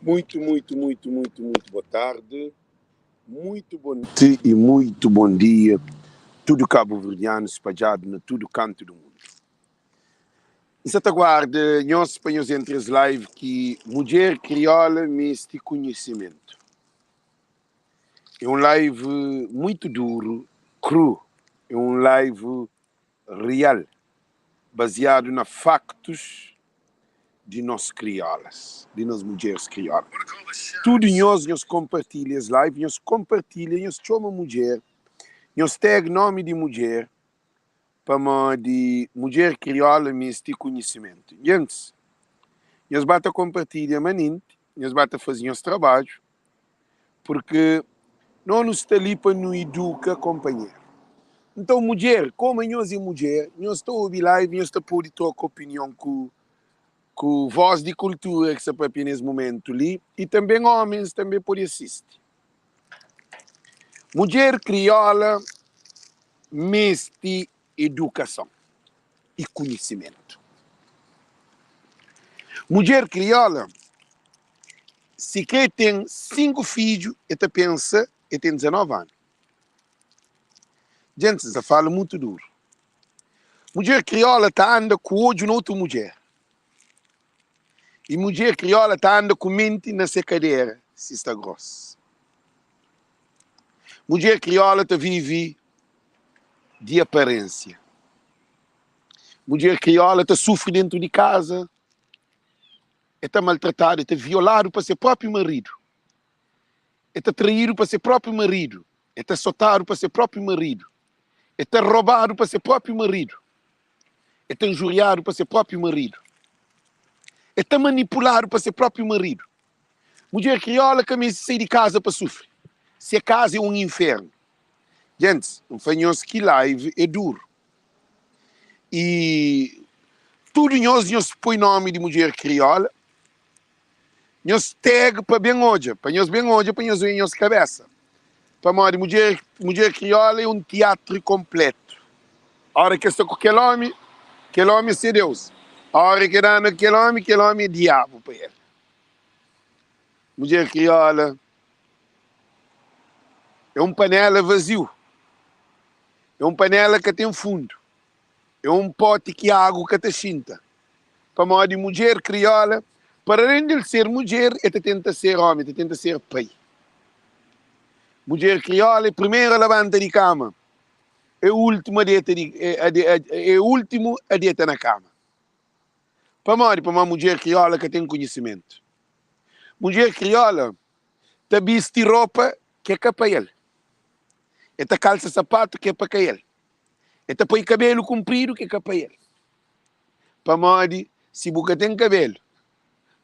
Muito, muito, muito, muito, muito boa tarde, muito bom noite e muito bom dia, tudo cabo-verdiano espalhado na tudo canto do mundo. N sa ta guarda nhos pa nhos entra es live ki mudjer kriola meste konhisimentu. É un live muito duru, kru, é un live real, baziadu na faktus di nos kriolas, di nos mudjeris kriola. Tudu nhos, nhos konpartilha es live, nhos konpartilha, nhos txoma mudjer, nhos tag nomi di mudjer, pamodi mudjer kriola meste konhisimentu. Gentis, nhos ba ta konpartilha manenti, nhos ba ta faze nhos trabadju, purki no nu sta li pa nu iduka konpanheru. Nton mudjer, koma nhos é mudjer, nhos ta obi live, nhos ta pode troka opinion ku ku voz di kultura ki sta papia nes mumentu li, i tanben omens tanbe pode asisti. Mudjer kriola meste edukason i konhisimentu. Mudjer kriola, sikrê ten 5 fidju, el ta pensa el ten 19 anu. Djentis, N ta fala mutu duru. Mudjer kriola ta anda ku odju na otu mudjer. I mudjer kriola ta anda ku menti na se kadera si sta gros. Mudjer kriola ta vive di aparensia. Mudjer kriola ta sufri dentu di kaza, e ta maltratadu, e ta violadu pa se propi maridu, e ta traidu pa se propi maridu, e ta sotadu pa se propi maridu, e ta robadu pa se propi maridu. E ta injuriadu pa se própi maridu. E ta manipuladu pa se própi maridu. Mudjer krióla ka meste sai di kaza pa sufri. Se kaza é un infernu. Gentis, N fla nhos ki live é duru. I tudu nhos, nhos poi nómi di mudjer krióla. Nhos tag pa ben odja, pa nhos ben odja, pa nhos oia nhos kabesa. Pamodi mudjer, mudjer kriola é un tiatru konpletu. Ora ki el sta ku kel omi, kel omi é se Deus. Ora ki el anda ku kel omi, kel omi é diabu pa el. Mudjer kriola é un panela vaziu, é un panela ka ten fundu, é un poti ki agu ka ta xinta. Pamodi mudjer kriola, para alén di el ser mudjer, el ta tenta ser omi, el ta tenta ser pai. Mudjer kriola é primeru a labanta di kama, é últimu a deta di, é últimu a deta na kama. Pamodi? Pamodi mudjer kriola ka ten konhisimentu. Mudjer kriola ta bisti ropa ki é ka pa el, el ta kalsa sapatu ki é pa ka el, el ta poi kabelu kunpridu ki é ka pa el. Pamodi si bu ka ten kabelu,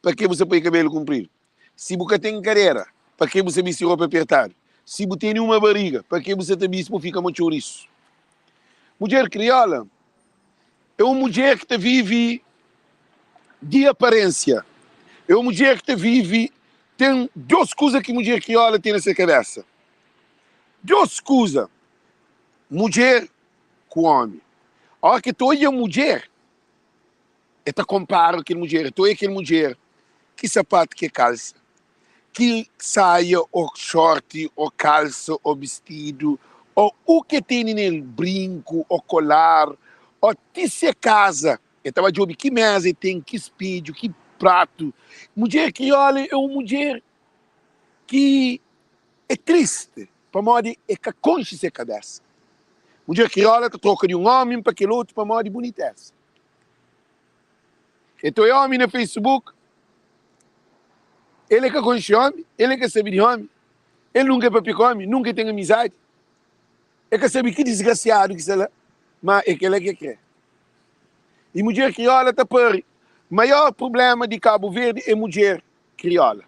pa ke bu sa poi kabelu kunpridu? Si bu ka ten kadera, pa ke bu sa bisti ropa pertadu? Si bu tene uma bariga, pa ke bu sa ta bisti pa bu fika ma txorisu? Mudjer kriola é un mudjer ki ta vive di aparensia, é un mudjer ki ta vive. Ten dos kuza ki mudjer kriola ten na se kabesa, dos kuza, mudjer ku omi. Ora ki ta odja mudjer, e ta konpara kel mudjer, e ta odja kel mudjer ki sapatu ki e kalsa, ki saia o xorti o kalsa o bistidu o u ke tene nel, brinku o kolar o ti se kaza, e ta ba djobe ki meza e ten, ki spedju, ki pratu. Mudjer kriola e un mudjer ki e tristi. Pamodi e ka konxe se kabesa. Mudjer kriola ta troka di un omi pa kel otu pamodi bunitesa. E ta oia omi na Facebook, el e ka konxe omi, el e ka sabe di omi, el nunka e papia ku omi, nunka e ten amizadi, e ka sabe ki disgrasiadu ki sta la, ma e kela ki e kre. I mudjer kriola ta pari. Maior prublema di Kabu Verdi e mudjer kriola.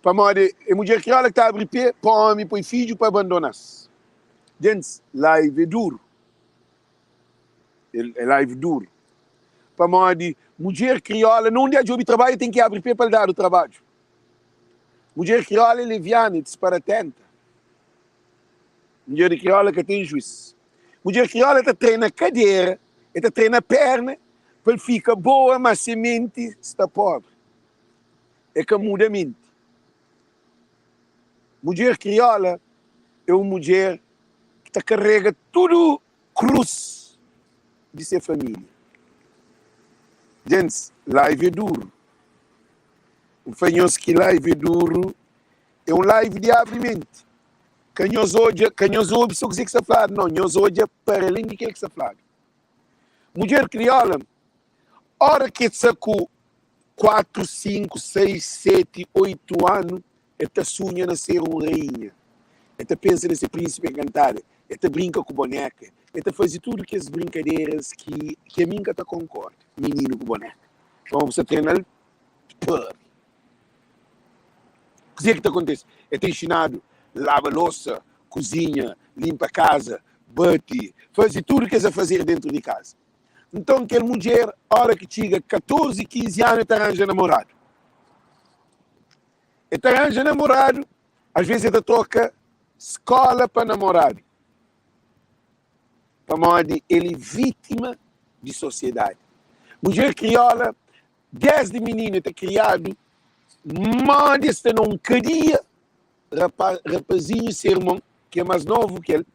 Pamodi é mudjer kriola ki ta abri pé pa omi poi fidju pa abandona-s. Gentis, live é duru. É live duru. Pamodi mudjer kriola, na undi a djobi trabadju, ten ki abri pé pa el dadu trabadju. Mudjer kriola é leviana, é disparatenta. Mudjer di kriola ka ten juis. Mudjer kriola ta trena kadera, el ta trena perna pa el fika boa, ma se menti sta pobri. É ka muda menti. Mudjer krióla é un mudjer ki ta karega tudu krus di se família. Gentis, live é duru. N fla nhos ki live é duru, é un live di abri menti. Ka nhos odja, ka nhos obi so kuzê ki sta fladu, nau, nhos odja para alén di kel ki sta fladu. Mudjer krióla, óra ki el sta ku 4, 5, 6, 7, 8 anu, el ta sunha na ser un rainha. El ta pensa na ser prínsipi enkantada. El ta brinka ku boneka. El ta faze tudu kes brinkaderas ki ki ami N ka ta konkorda. Mininu ku boneka. Pamodi bu sta trena-l pari. Kuzê ki ta kontise? El ta inxinadu laba losa, kuzinha, linpa kaza, bati, faze tudu kes afazer dentu di kaza. Nton, kel mudjer, óra ki txiga 14, 15 anu, el ta ranja namoradu. El ta ranja namoradu, asvês el ta troka skóla pa namoradu, pamodi el é vítima di sosiedadi. Mudjer krióla, désdi mininu, el ta kriadu modi es sta na un kadia, rapazinhu se irmon, ki é más novu ki el,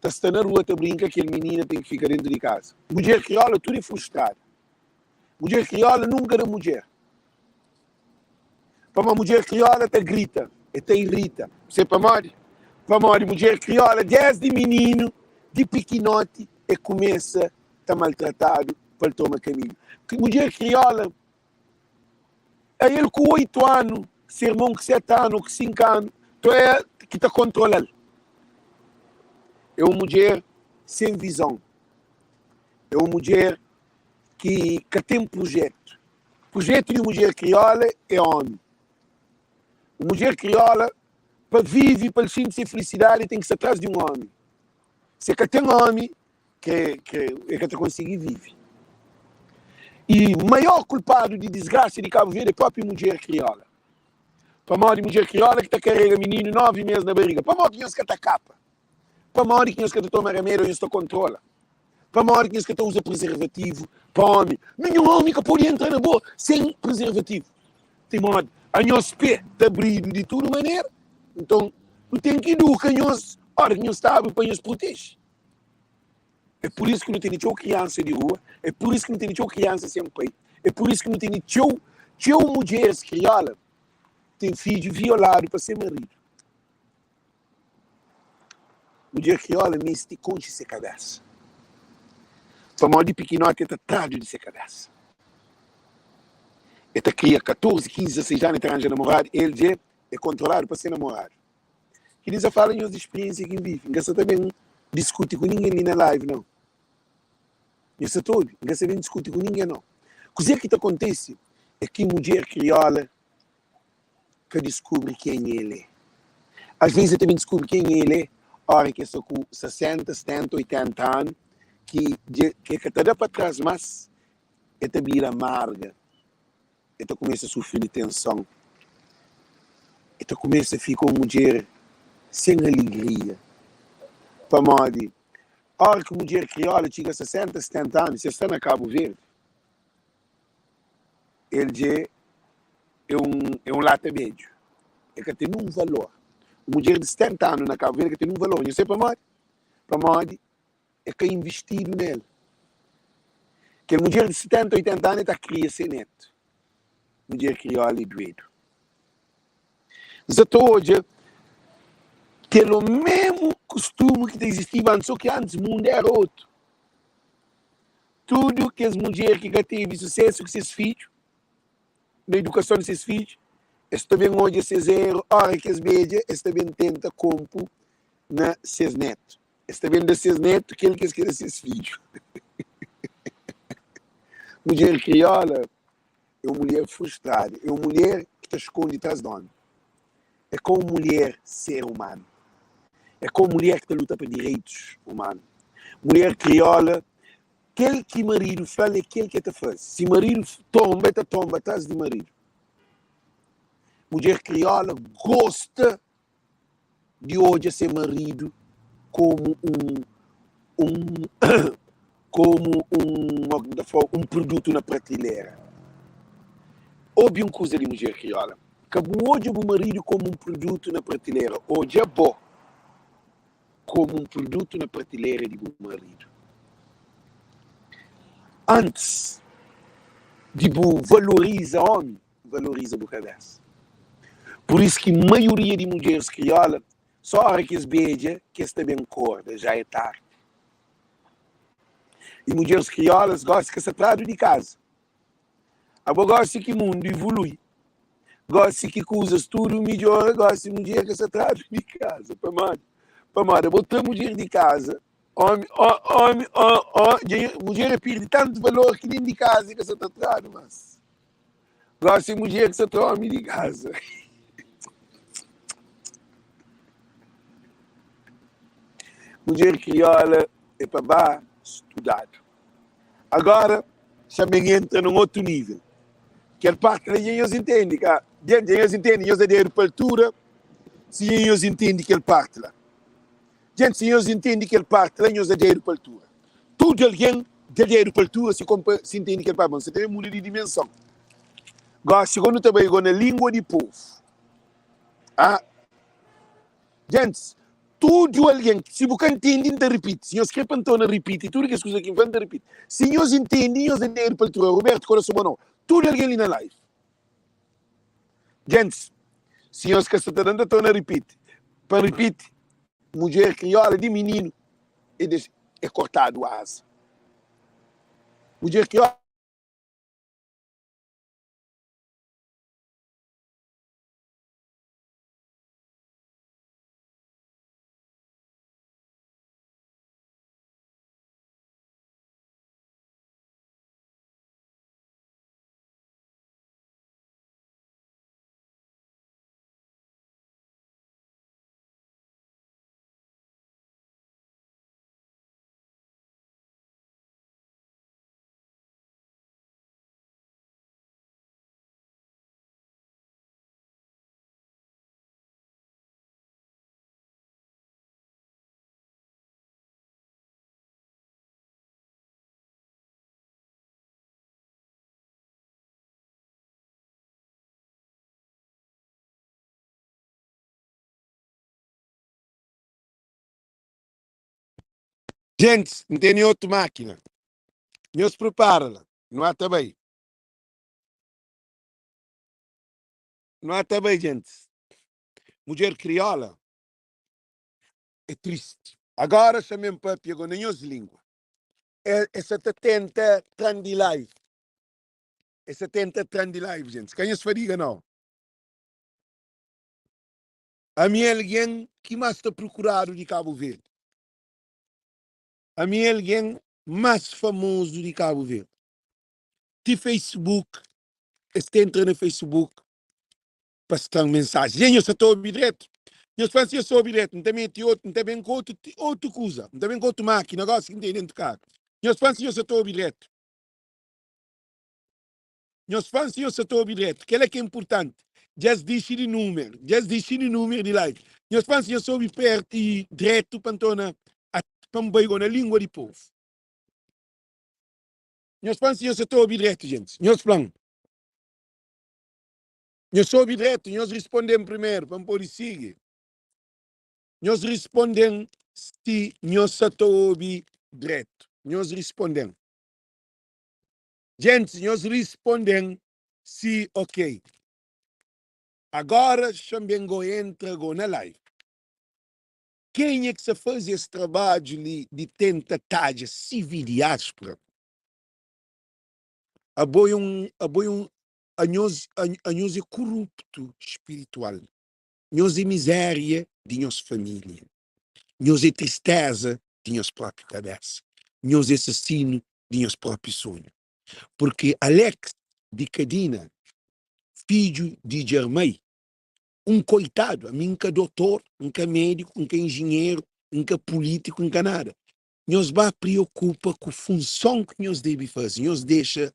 ta sta na rua ta brinka, kel minina ten ki fika dentu di kaza. Mudjer kriola tudu é frustrada. Mudjer kriola nunka da mudjer. Pamodi mudjer kriola ta grita, e ta irita. Se pamodi? Pamodi mudjer kriola desdi mininu, di pikinoti, e kumesa ta maltratadu pa el toma kaminhu. Mudjer kriola Ael ku 8 anu, se irmon ku 7 anu ô ku 5 anu, to é ki ta kontrola-l. É un mudjer sen vizon. É un mudjer ki ka ten prujétu. Prujétu di mudjer krióla é ómi. Un mudjer krióla, pa vive, pa el xinti se filisidadi, el ten ki sta tras di un ómi. Si el ka ten ómi, Kre, kre, e ka ta konsigi vive. I maior kulpadu di disgrasa di Kabu Verdi é propi mudjer kriola. Pamodi mudjer kriola ki ta karega mininu 9 mes na bariga. Pamodi ki nhos ka ta kapa? Pamodi ki nhos ka ta toma ramedi o nhos ta kontrola? Pamodi ki nhos ka ta uza prezervativu pa omi? Ninhun omi ka podi entra na bo sen prezervativu. Timodi, anhos pé ta abridu di tudu manera, nton nu ten ki iduka nhos ora ki nhos ta abri pa nhos proteje. É pur isu ki nu tene txeu kriansa di rua, é pur isu ki nu tene txeu kriansa sen pai, é pur isu ki nu tene txeu, txeu mudjeris krióla ten fidju violadu pa se maridu. Mudjer krióla meste konxe se kabésa, pamodi di pikinoti el ta tradu di se kabésa. El ta kria 14, 15, 16 anu, el ta ranja namoradu, el dja é kontroladu pa se namoradu. Ki li sa fala nhos di spiriensia ki N vive. N ka sa ta ben diskuti ku ningen li na live nau. Nhos sa ta obi? N ka sa ben diskuti ku ningen nau. Kuzê ki ta kontise é ki mudjer krióla ka diskubri kenha el é. Asvês el ta ben diskubri kenha el é óra ki el sta ku 60, 70, 80 anu, ki dja ki el ka ta da pa tras más, el ta bira marga. El ta kumesa sufri di tenson. El ta kumesa fika un mudjer sen alegria. Pamodi óra ki mudjer krióla txiga 60, 70 anu, si el sta na Kabu Verdi, el dja é un é un lata bedju. El ka ten nun valor. Un mudjer di 70 anu na Kabu Verdi ka ten nun valor. Nhos sabe pamodi? Pamodi é ka invistidu na el. Kel mudjer di 70, 80 anu el ta kria se netu. Mudjer kriola é duedu. N sa ta odja kel omemu kustumu ki ta izistiba antis, so ki antis mundu era otu. Tudu kes mudjer ki ka tevi susesu ku ses fidju, na idukason di ses fidju, es ta ben odja ses eru, ora ki es bedja, es ta ben tenta konpu na ses netu. Es ta ben da ses netu kel ki es ka da ses fidju. Mudjer krióla é un mulher frustrada, é un mulher ki ta skonde tras di ómi. É ka un mulher ser umanu, é ka un mulher ki ta luta pa direitus umanu. Mulher krióla, kel ki maridu fla-l é kel ki el ta faze. Si maridu tonba, el ta tonba tras di maridu. Mudjer krióla gosta di odja se maridu komu un un komu un mo ki N ta fla un produtu na pratilera. Obi un kuza di mudjer kriola, ka bu odja bu maridu komu un produtu na pratilera, odja bo komu un produtu na pratilera di bu maridu. Antis di bu valoriza omi, valoriza bu kabesa. Pur isu ki maioria di mudjeris kriola, so ora ki es bedja ki es ta ben korda, ja e tardi. I mudjeris kriolas gosi ka sa tradu di kaza. Abo gosi ki mundu ivului, gosi ki kuzas tudu midjora, gosi mudjer ka sa tradu di kaza. Pamodi? Pamodi abo tra mudjer di kaza, omi, omi, mudjer a pirdi tantu valor ki nen di kaza e ka sa ta tradu mas. Gosi mudjer ki sa tra omi di kaza. Mudjer kriola é pa ba studadu. Agora xa ben entra nun otu nível. Kel parti la dja nhos intende, ka? Dja nhos intende, nhos da dedu pa altura si dja nhos intende kel parti la. Dja si nhos intende kel parti la, nhos da dedu pa altura. Tudu algen da dedu pa altura si konpa si intende kel parti. Bon, sa ta ben muda di dimenson. Gosi, go nu ta bai go na língua di povu. Ah, Gentis, tudu algen, si bu ka ntende, N ta ripiti. Si nhos kre pa N torna ripiti tudu kes kuza ki N fla, N ta ripiti. Si nhos ntende, nhos da dedu pa altura. Roberto, korason bo nau. Tudu algen li na live. Gentis, si nhos ka sta ta da, N ta torna ripiti. Pa N ripiti, mudjer kriola di mininu e dexa, e kortadu aza. Mudjer kriola. Gentis, N tene otu mákina. Nhos pripara la. Nu ata bai. Nu ata bai, gentis. Mudjer kriola é tristi. Agora xa-m papia go na nhos lingua. E sa ta tenta tra-m di live. E sa tenta tra-m di live, gentis. Ka nhos fadiga nau. Ami é algen ki más ta prokuradu di Kabu Verdi. Ami é algen más famozu di Kabu Verdi. Ti Facebook, es ta entra na Facebook pa sta-m mensaji. Dja nhos sa ta obi dretu? Nhos fla-m si nhos ta obi dretu, N ta mete otu, N ta ben ku otu, otu kuza, N ta ben ku otu mákina gósi ki N tene dentu karu. Nhos fla-m si nhos sa ta obi dretu. Nhos fla-m si nhos sa ta obi dretu. Kel-la ki é inpurtanti. Dja es dixi di númeru, dja es dixi di númeru di like. Nhos fla-m si nhos ta obi pertu i dretu pa N torna pa N bai go na língua di povu. Nhos fla-m si nhos sa ta obi dretu, gentis. Nhos fla-m. Nhos obi dretu, nhos risponde-m primeru pa N pode sigi. Nhos risponde-m si nhos sa ta obi dretu. Nhos risponde-m. Gentis, nhos risponde-m si ok. Agora xa-m ben go entra go na live. Kenha ki sa faze es trabadju li di tenta tadja CV diaspora? Abo é un, abo é un Anhos, anhos é koruptu spiritual. Nhos é mizéria di nhos família. Nhos é tristeza di nhos própi kabésa. Nhos é asasinu di nhos própi sonhu. Purki Alex di Kadina, fidju di Djarmai, un koitadu, ami N ka dotor, N ka médiku, N ka enjinheru, N ka pulítiku, N ka nada. Nhos ba priokupa ku funson ki nhos debe faze. Nhos dexa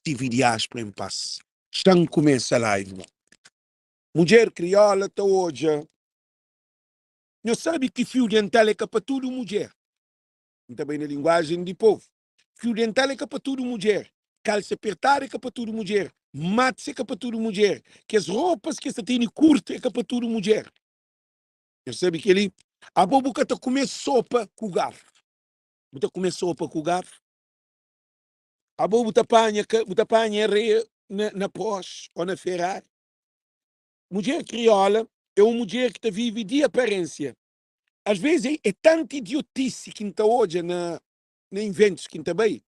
Stevie Diaspora em paz. Xa-m kumesa live bo. Mudjer kriola ta odja. Nhos sabe ki fiu dental é ka pa tudu mudjer. N ta bai na linguajen di povu. Fiu dental é ka pa tudu mudjer. Kalsa pertadu é ka pa tudu mudjer, matx é ka pa tudu mudjer, kes ropas ki es ta tene kurtu é ka pa tudu mudjer. Nhos sabe kel-li? Abo bu ka ta kume sopa ku garfu. Bu ta kume sopa ku garfu? Abo bu ta panha bu ta panha areia na na Porsche ou na Ferrari? Mudjer kriola é un mudjer ki ta vive di aparênsia. Às vezes é, é tantu idiotice ki N ta odja na na inventus ki N ta bai.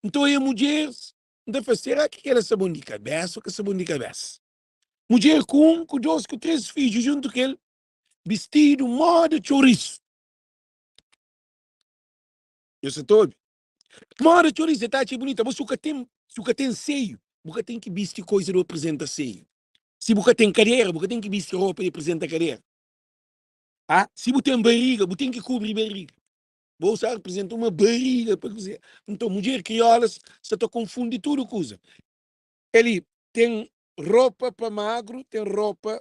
N ta oia mudjeris, N ta fla, será ki kel-la sta bon di kabésa ou ka sta bon di kabésa? Mudjer ku un, ku dôs, ku três fidju djuntu ku el, bistidu moda txorisu. Nhos sa ta obi? Moda txorisu, el ta atxa bunita. Bo si bu ka ten, si bu ka ten seiu, bu ka ten ki bisti koisa di aprizenta seiu. Si bu ka ten kadera, bu ka ten ki bisti ropa di aprizenta kadera. Ah, si bu ten bariga, bu ten ki kubri bariga. Bo sa representa uma bariga pa kuzê? Nton, mudjer kriolas sa ta konfundi tudu kuza. Eli ten ropa pa magru, ten ropa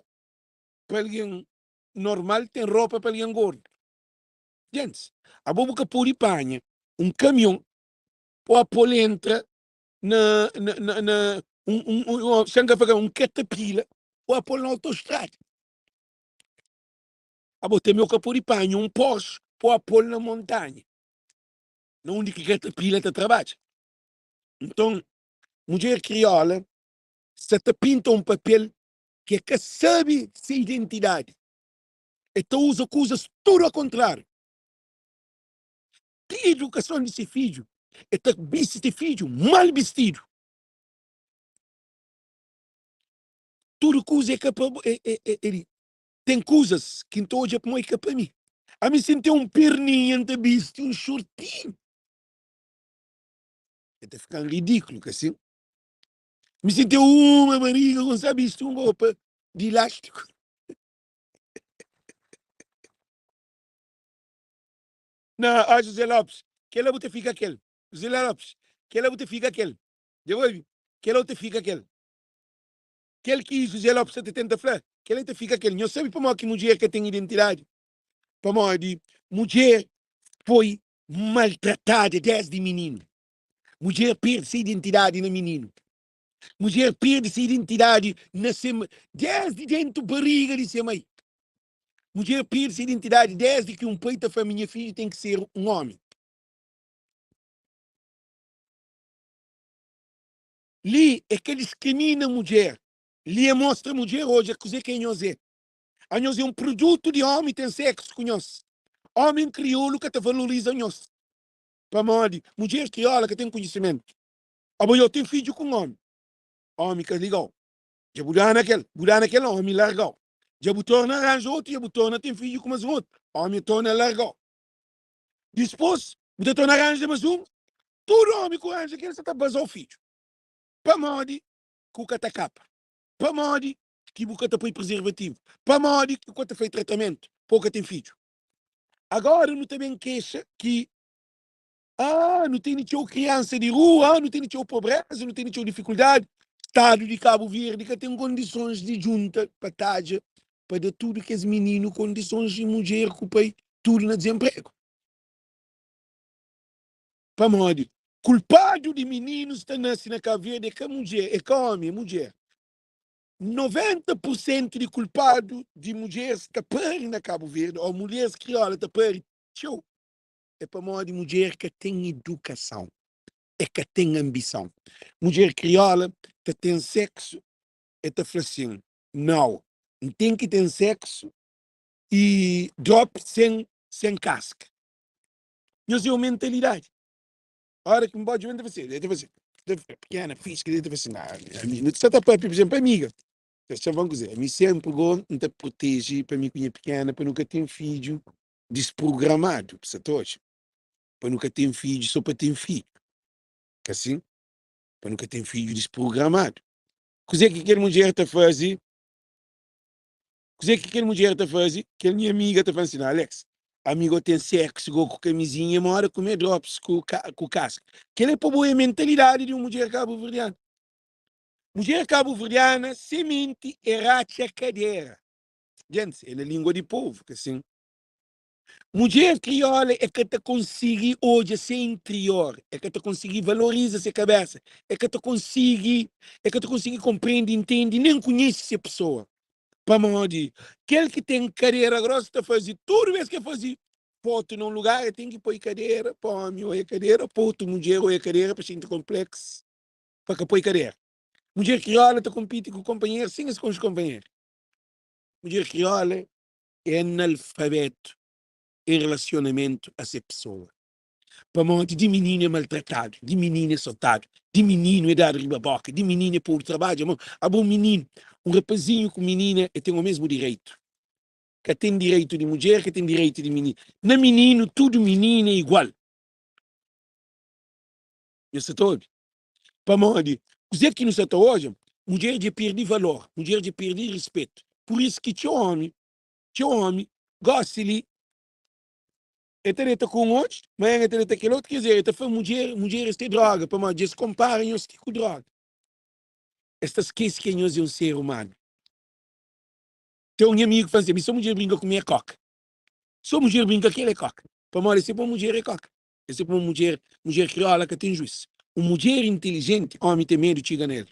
pa algen normal, ten ropa pa algen gordu. Gentis, abo bu ka pode panha un kamion pa pô-l entra na, na, na, na un, un, un, un, sen ka fla un katapila pa pô-l na autostrada. Abo tanbe bu ka pode panha un Porsche pa pô-l na montanha, na undi ki katapila ta trabadja. Nton, mudjer kriola sta ta pinta un papel ki e ka sabe se identidadi. E ta uza kuzas tudu akontrariu. Ti edukason di se fidju, e ta bisti se fidju mal bistidu. Tudu kuza e ka pa bo, e, e, e, e, ten kuzas ki N ta odja pamodi e ka pa mi. Ami si N ten un perninha N ta bisti un shortinhu. E ta fika-m ridikulu, ka sin? Mi si N ten uma bariga ku N sa bisti un ropa di ilástiku. Na, ah, José Lopes, kel-la bu ta fika kel. José Lopes, kel-la bu ta fika kel. Dja bu obi? Kel-la bu ta fika kel. Kel ki José Lopes sa ta tenta fla, kel-la ta fika kel. Nhos sabe pamodi ki mudjer ka ten identidadi? Pamodi mudjer foi maltratada desdi mininu. Mudjer perde se identidadi na mininu. Mudjer perde se identidadi na se desdi dentu bariga di se mai. Mudjer perde se identidadi desdi ki un pai ta fla ma nha fidju ten ki ser un omi. Li é ka diskrimina mudjer, li é mostra mudjer odja kuzê ki anhos é. Anhos é un produtu di omi ten seksu ku nhos. Omi kriolu ka ta valoriza nhos. Pamodi mudjer kriola ka ten konhisimentu. Abo yo ten fidju ku un omi, omi ka ligau. Dja bu dana kel, bu dana kel omi largau. Dja bu torna ranja otu, dja bu torna ten fidju ku mas un otu, omi torna largau. Dispos bu ta torna ranja mas un, tudu omi ku ranja kel sa ta bazau fidju. Pamodi ku ka ta kapa? Pamodi ki bu ka ta poi prezervativu? Pamodi ki bu ka ta fai tratamentu pa bu ka ten fidju? Agora nu ta ben kexa ki ah, nu tene txeu kriansa di rua, ah, nu tene txeu pobreza, nu tene txeu difikuldadi. Stadu di Kabu Verdi ka ten kondisons di djunta pa tadja pa da tudu kes mininu kondisons i mudjer ku pai tudu na dizenpregu. Pamodi kulpadu di mininus ta nase na Kabu Verdi é ka mudjer, é ka omi, é mudjer. 90 pur sentu di kulpadu di mudjeris ta pari na Kabu Verdi ô mulheris kriola ta pari txeu é pamodi mudjer ka ten idukason, é ka ten anbison. Mudjer kriola ta ten seksu, é ta fla sin, nau, N ten ki ten seksu i drop sen sen kaska. Nhos é un mentalidadi. Ora ki N ba djuda, N ta fla sin, el ta fla sin, pequena, fixe, el ta fla sin, ami, nu sa ta papia, por exemplo, amiga, ta txoma-m kuzê, ami senpri go N ta proteje pa mi ku nha pequena pa nu ka ten fidju disprogramadu, bu sa ta odja, pa nu ka ten fidju so pa ten fidju, ka sin? Pa nu ka ten fidju disprogramadu. Kuzê ki kel mudjer ta faze? Kuzê ki kel mudjer ta faze? Kel nha amiga ta fla-m sin, Alex, ami go ten seksu go ku kamizinha moda kume drops ku ku kaska. Kel é pa bo é mentalidadi di un mudjer kabuverdiana. Mudjer kabuverdiana sementi é ratxa kadera. Gentis, é na lingua di povu, ka sin? Mudjer kriola e ka ta konsigi odja se interior, e ka ta konsigi valoriza se kabesa, e ka ta konsigi, e ka ta konsigi konprende, intende, nen konhese se pesoa. Pamodi kel ki ten kadera gross ta faze tudu bes ke faze fotu na un lugar e ten ki poi kadera pa omi oia kadera pa otu mudjer oia kadera pa xinti konpleks pa ka poi kadera. Mudjer kriola ta konpiti ku konpanheru sen es konxe konpanheru. Mudjer kriola é analfabetu em relacionamento a se pessoa. Pamodi di mininu é maltratadu, di mininu é sotadu, di mininu é dadu riba boka, di mininu é podu trabadja mon. Abo mininu, un rapazinhu ku minina é ten o mesmu direitu. Ka ten direitu di mudjer, ka ten direitu di mininu. Na mininu, tudu mininu é igual. Nhos sa ta obi? Pamodi kuzê ki nu sa ta odja, mudjer dja perde valor, mudjer dja perde rispetu. Pur isu ki txeu ómi, txeu ómi gósi li, el ta deta ku un oji, manhan el ta deta kel otu. Ker dizer, el ta fla mudjer, mudjeres tê droga, pamodi dja es konpara nhos ti ku droga. Es ta skese ki anhos é un ser umanu. Ten un nha amigu ki fla-m si, ami sô mudjer brinka ku mi é kóka. Sô mudjer brinka ku el é kóka. Pamodi se pa mudjer é kóka. Es é kuma mudjer, mudjer kriola ka ten juis. Un mudjer intilijenti, omi ten medu txiga na el.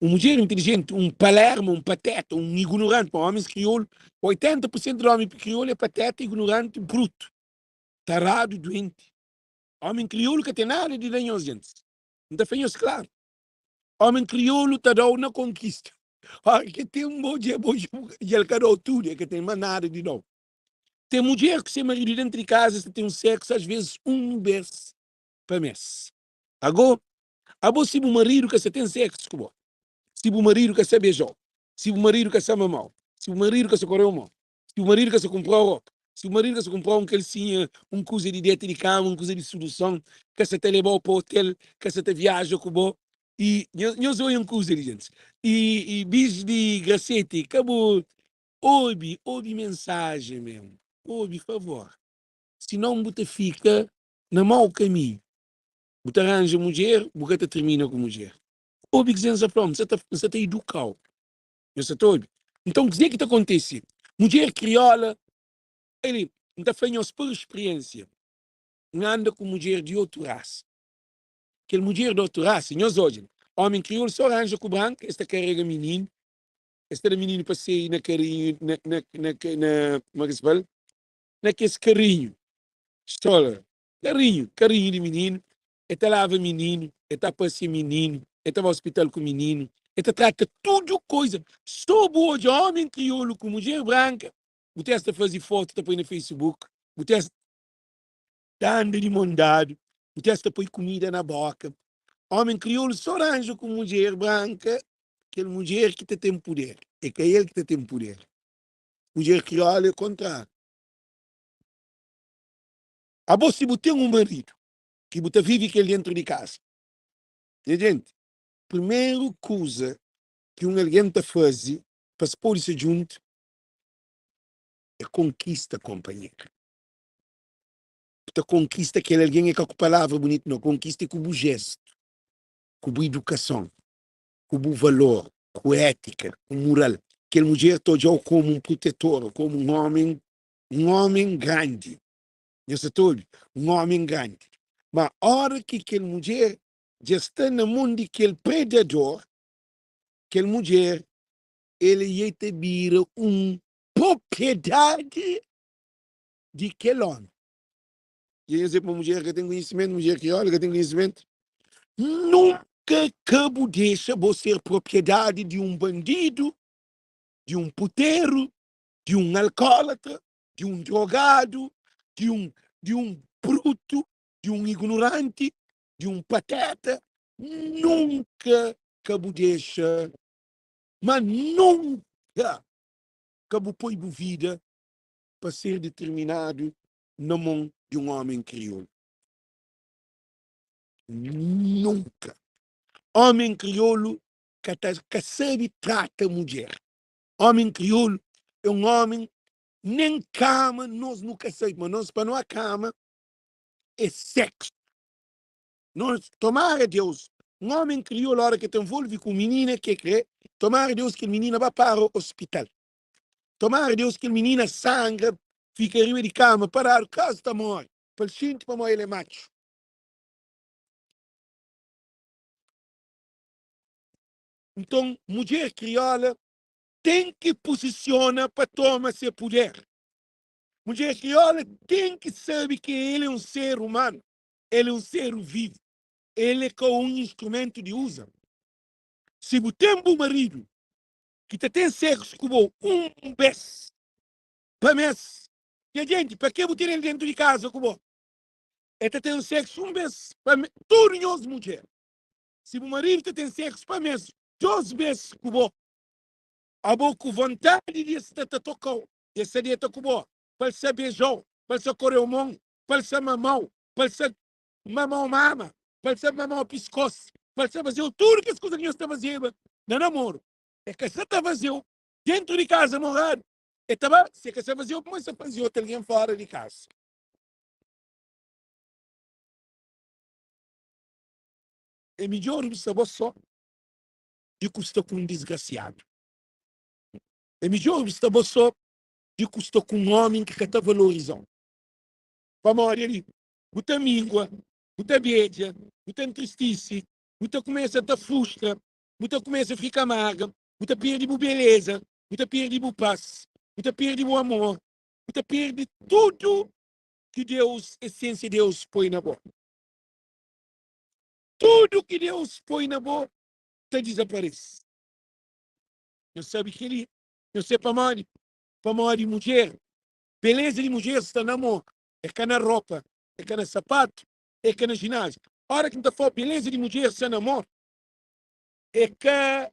Un mudjer intilijenti, un palerma, un pateta, un ignoranti, pa omis kriolu, 80 pur sentu di omi kriolu é pateta, ignoranti, brutu, taradu, duenti. Omi kriolu ka ten nada di da nhos, gentis. N ta fla nhos klaru. Omi kriolu ta da-u na konkista. Ora ki ten bo dja bo dja el ka da-u tudu, el ka ten mas nada di da-u. Ten mudjer ku se maridu dentru di kaza, es ta ten un seksu as vezis un bes pa mes. Ago, abo si bu maridu ka sa ten seksu ku bo, si bu maridu ka sa beja-u, si bu maridu ka sa mama-u, si bu maridu ka sa kore-u mon, si bu maridu ka sa kunpra-u ropa, si bu maridu ka sa kunpra-u un kalsinha, un kuza di deta di kama, un kuza di suduson, ka sa ta leba-u pa otel, ka sa ta viaja ku bo, i nhos oia un kuza li, gentis, i bis di graseti, ka bu Obi, obi mensajen mesmu, obi favor. Sinon bu ta fika na mau kaminhu. Bu ta ranja mudjer, bu ka ta tirmina ku mudjer. Obi kuzê N sa fla-u, N sa ta, N sa ta iduka-u. Nhos sa ta obi? Nton, kuzê ki ta kontise? Mudjer krióla, eli, N ta fla nhos pur spriensia, N anda ku mudjer di otu rasa. Kel mudjer di otu rasa, nhos odja, ómi kriolu so ranja ku branka, es ta karega mininu, Es ta da mininu paseiu na karinhu, na, na, na, na, kuma ki se fala? Na kes karinhu, stroller, karinhu, karinhu di mininu. E ta lava mininu, e ta pasia mininu, e ta ba ospital ku mininu, e ta trata tudu koiza. So bu odja omi kriolu ku mudjer branka, bu testa fazi fotu ta poi na Facebook, bu testa ta anda di mon dadu, bu testa poi kumida na boka. Omi kriolu so ranja ku mudjer branka, Kel mudjer ki ta ten puder, é ka el ki ta ten puder. Mudjer kriolu é kontráriu. Abo si bu ten un maridu ki bu ta vive ku el dentru di kaza, nha jenti, primeru kuza ki un algen ta faze pa es pode sta djuntu é konkista konpanheru. Bu ta konkista kel algen é ka ku palavra bunitu, nau, konkista é ku bu jestu, ku bu idukason. ku bu valor, ku étika, ku mural. Kel mudjer ta odja-u komu un protetor, komu un ómi, un ómi grandi. Nhos sa ta obi? Un ómi grandi. Má óra ki kel mudjer dja sta na mon di kel predador, kel mudjer el ei ta bira un propriedadi di kel ómi. Dja nhos é pa mudjer ka ten konhisimentu, mudjer krióla ka ten konhisimentu. Nunka ka bu dexa bo ser propriedadi di un bandidu, di un puteru, di un alkólatra, di un drogadu, di un di un brutu, di un ignoranti, di un pateta. Nunka ka bu dexa, ma nunka ka bu poi bu vida pa ser determinadu na mon di un ómi kriolu. Nunka. Ómi kriolu ka ta ka sabe trata mudjer. Ómi kriolu é un ómi nen kama nos nu ka sabe, ma nos pa no kama é seksu. Nos, tomara Deus, un ómi kriolu óra ke ta envolve ku minina ke kre, tomara Deus kel minina ba para ospital. Tomara Deus kel minina sangra. Fika riba di kama paradu kazu ta móre pa el xinti pamodi el é matxu. Nton mudjer krióla ten ki puzisiona pa toma se puder. Mudjer krióla ten ki sabe ki el é un ser umanu, el é un ser vivu, el é ka un instrumentu di uza. Si bu ten bu maridu ki ta ten seksu ku bo un bes pa mes, nha jenti, pa ke bu tene-l dentu di kaza ku bo? El ta ten seksu un bes pa mes, tudu nhos mudjer. Si bu maridu ta ten seksu pa mes, dos bes ku bo, abo ku vontadi di es sta ta toka-u, di es sta deta ku bo, pa el sta beja-u, pa el sta kore-u mon, pa el sta mama-u, pa el sta mama-u mama, pa el sta mama-u piskos, pa el sta faze-u tudu kes kuza ki nhos ta fazeba na namoru. E ka sta ta faze-u dentu di kaza moradu, e ta ba, si e ka sta faze-u, pamodi e sta faze otu algen fora di kaza. É midjór bu sta bo sô di ku sta ku un disgrasiadu. É midjór bu sta bo sô di ku sta ku un ómi ki ka ta valoriza-u. Pamodi ali bu ta mingua, bu ta bedja, bu ta ntristise, bu ta kumesa ta frustra, bu ta kumesa fika amarga, bu ta perde bu beleza, bu ta perde bu pas, bu ta perde bu amor, bu ta perde tudu ki Deus, esensia di Deus poi na bo. Tudu ki Deus poi na bo ta dizaparese. Nhos sabe kel-li? Nhos sabe pamodi? Pamodi mudjer, beleza di mudjer sta na amor, é ka na ropa, é ka na sapatu, é ka na jináziu. Óra ki N ta fla beleza di mudjer sta na amor, é ka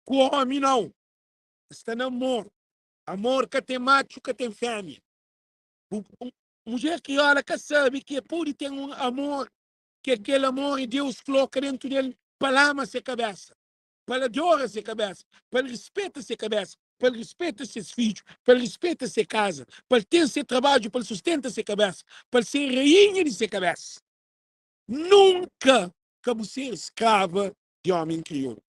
ku ómi nau, sta na amor. Amor ka ten matxu, ka ten fémia. Mudjer kriola ka sabe ki e pode ten un amor, ki kel amor e Deus kloka dentu del pa el ama se kabesa, pa el adora se kabesa, pa el rispeta se kabesa, pa el rispeta ses fidju, pa el rispeta se kaza, pa el ten se trabadju, pa el sustenta se kabesa, pa el ser rainha di se kabesa. Nunka ka bu ser skrava di omi kriolu.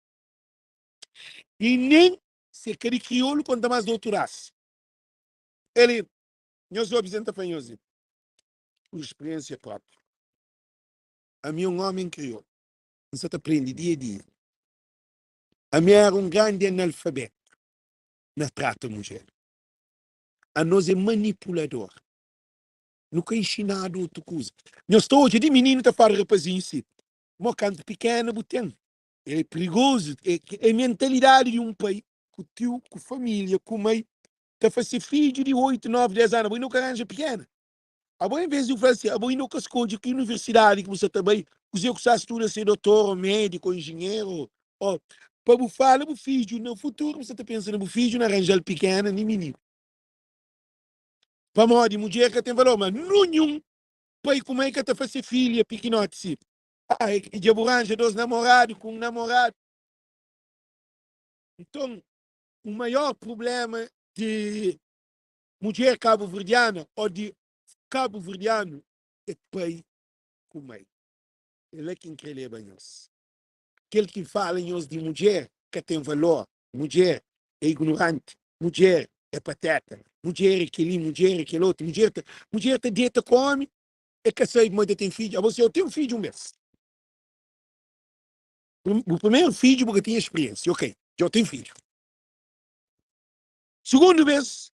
I nen si e ka di kriolu, konta mas di otu rasa. El Nhos obi sen ta fla nhos di pur spiriensia propi. Ami é un omi kriolu. N sa ta prende dia dia. Ami era un grandi analfabetu na trata mudjer. Anos é manipulador. Nu ka inxinadu otu kuza. Nhos ta odja di mininu ta fala rapazinhu si, Mo kantu pikena bu ten. El é prigozu. É mentalidadi di un pai ku tiu, ku familia, ku mai ta fla se fidju di 8, 9, 10 anu, abo inda bu ka ranja pikena. Abo en vez di bu fla si, abo inda bu ka skodje ki universidadi ki bu sa ta bai, kuze ku sa studa, se dotor o mediku o injinheru o pa bu fala bu fidju na futuru, bu sa ta pensa na bu fidju na ranjal pikena ni mininu. Pamodi mudjer ka ten valor, ma nunhun pai ku mai ka ta fla se filha pikinoti si, ah, dja bu ranja 2 namoradu ku un namoradu. Nton, o maior problema di mudjer kabuverdiana o di kabuverdianu é pai ku mai. É la ki N kre leba nhos. Kel ki fala nhos di mudjer ka ten valor, mudjer é ignoranti, mudjer é pateta, mudjer é keli, mudjer é kel otu, mudjer ta, mudjer ta deta ku omi, é ka sabe ma ta ten fidju. Abo si eu ten fidju un bes. Bu primeru fidju bu ka tinha spiriensia, ok, dja bu ten fidju. Sugundu bes,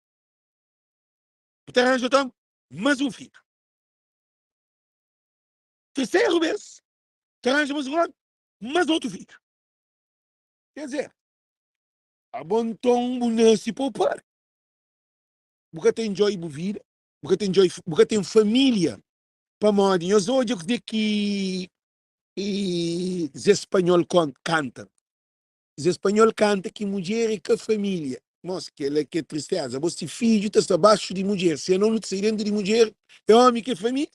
bu ta ranja otu omi, mas un fidju. Terseru bes, ta ranja mas un omi, mas otu fidju. Quer dizer, abo nton bu nase pa bu pari. Bu ka ta enjoy bu vida, bu ka ta enjoy, bu ka ten familia. Pamodi nhos odja kuzê ki Zé Spanhol kanta. Zé Spanhol kanta ki mudjer é ka família. Mos, kel-la ki é tristeza. Bo si fidju ta sta baxu di mudjer, si anon nu ta sai dentu di mudjer, é omi ki é família?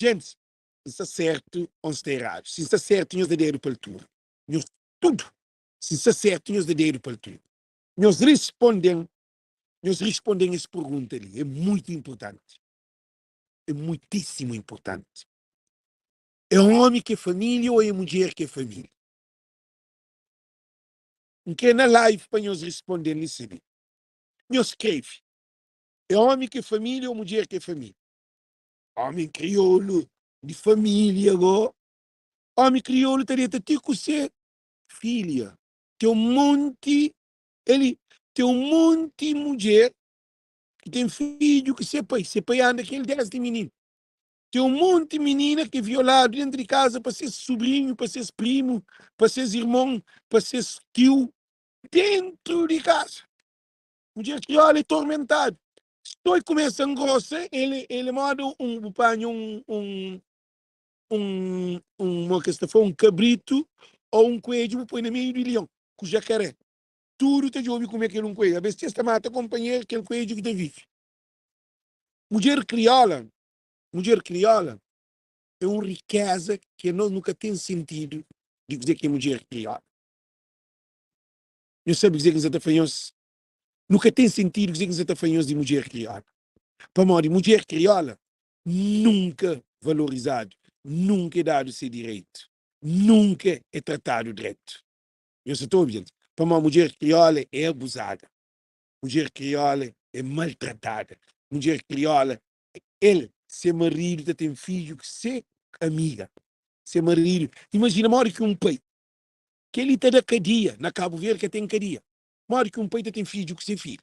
Gentis, N sta sertu o N sta eradu? Si N sta sertu, nhos da dedu pa altura. Nhos tudu, si N sta sertu, nhos da dedu pa altura. Nhos risponde-m, nhos risponde-m es pergunta li, é muitu inpurtanti. É muitíssimu inpurtanti. É omi ki é família ou é mudjer ki é família? N kre na live pa nhos risponde-m li sibi. Nhos skrebe. É omi ki é família ou mudjer ki é família? Omi kriolu di família go. Omi kriolu ta deta ti ku se filha. Ten un monti eli ten un monti mudjer ki ten fidju ki se pai. Se pai anda ku el desdi mininu. Ten un monti minina ki é violadu dentru di kaza pa ses subrinhu, pa ses primu, pa ses irmon, pa ses tiu dentru di kaza. Mudjer kriola é tormentadu. Sô el kumesa ngrosa, el el é moda un bu panha un un un un mo kes ta fla un kabritu ô un kuedju bu poi na meiu di lion ku jakaré. Tudu ta djobe kume kel un kuedju. Abes ti es ta mata konpanheru kel kuedju ki ta vive. Mudjer kriola, mudjer kriola é un rikeza ki anos nu ka ten sentidu di kuzê ki é mudjer kriola. Nhos sabe kuzê ki N sa ta fla nhos? Nu ka ten sentidu kuzê ki N sa ta fla nhos di mudjer kriola. Pamodi mudjer kriola nunka valorizadu, nunka é dadu se direitu, nunka é tratadu dretu. Nhos sa ta obi, jenti? Pamodi mudjer kriola é abuzada, mudjer kriola é maltratada, mudjer kriola el, se maridu ta ten fidju ku se amiga, se maridu. Imajina modi ki un pai Kel-li ta da kadia. Na Kabu Verdi ka ten kadia. Modi ki un pai ta ten fidju ku se filha?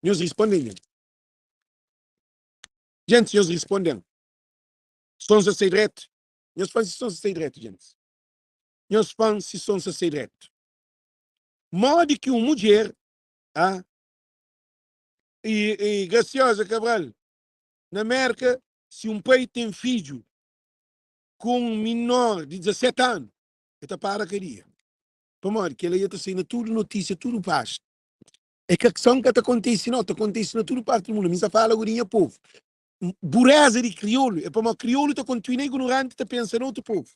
Nhos risponde-m, nha. Gentis, nhos risponde-m. Son sa sai dretu? Nhos fla-m si son sa sai dretu, gentis. Nhos fla-m si son sa sai dretu. Modi ki un mudjer, ah, i, i Graciosa Cabral, na Merka, si un pai ten fidju ku un minor di 17 anu, el ta para kadia. Pamodi kel-la dja ta sai na tudu notísia, tudu pájina. É ka son ka ta kontise nau, ta kontise na tudu parti di mundu. Mi N sa fala ku di nha povu. Bureza di kriolu é pamodi kriolu ta kontinua ignoranti ta pensa na otu povu.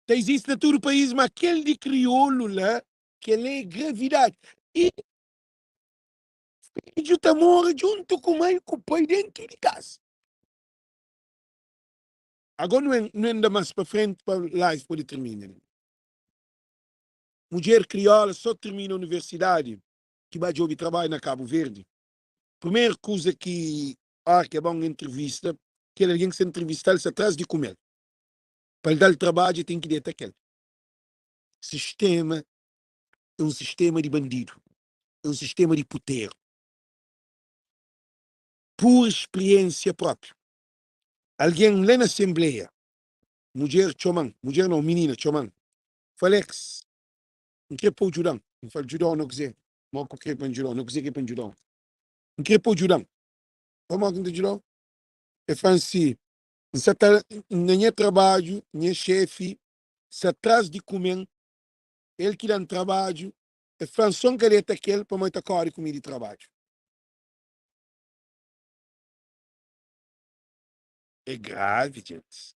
Ta izisti na tudu país, ma kel di kriolu la, kel-la é gravidadi. I Fidju ta mora djuntu ku mai ku pai dentu di kasa. Ago nu enda mas pa frenti pa live pode termina. Mudjer kriola so termina universidadi ki ba djobe trabadju na Kabu Verdi. Primeru kuza ki ora ki é ba un entrevista, kel algen ki sta entrevista-l sta tras di kume-l. Pa el da-l trabadju el ten ki deta kel. Sistema é un sistema di bandidu. É un sistema di puteru. Pur spriensia propriu. Algen la na asenbleia, mudjer txoma-m, mudjer nau, minina txoma-m, fla, Alex, N kre pa-u djuda-m. N fla-l, Djuda-u na kuzê? Mo ku kre pa N djuda-u? Na kuzê ki é pa N djuda-u? N kre pa-u djuda-m. Pamodi ki N ta djuda-u? El fla-m si, N sa ta, na nha trabadju, nha xefi sta tras di kume-m, el ki da-m trabadju, El fla-m so N ka deta kel pamodi ta kóre ku mi di trabadju. É gravi, djentis.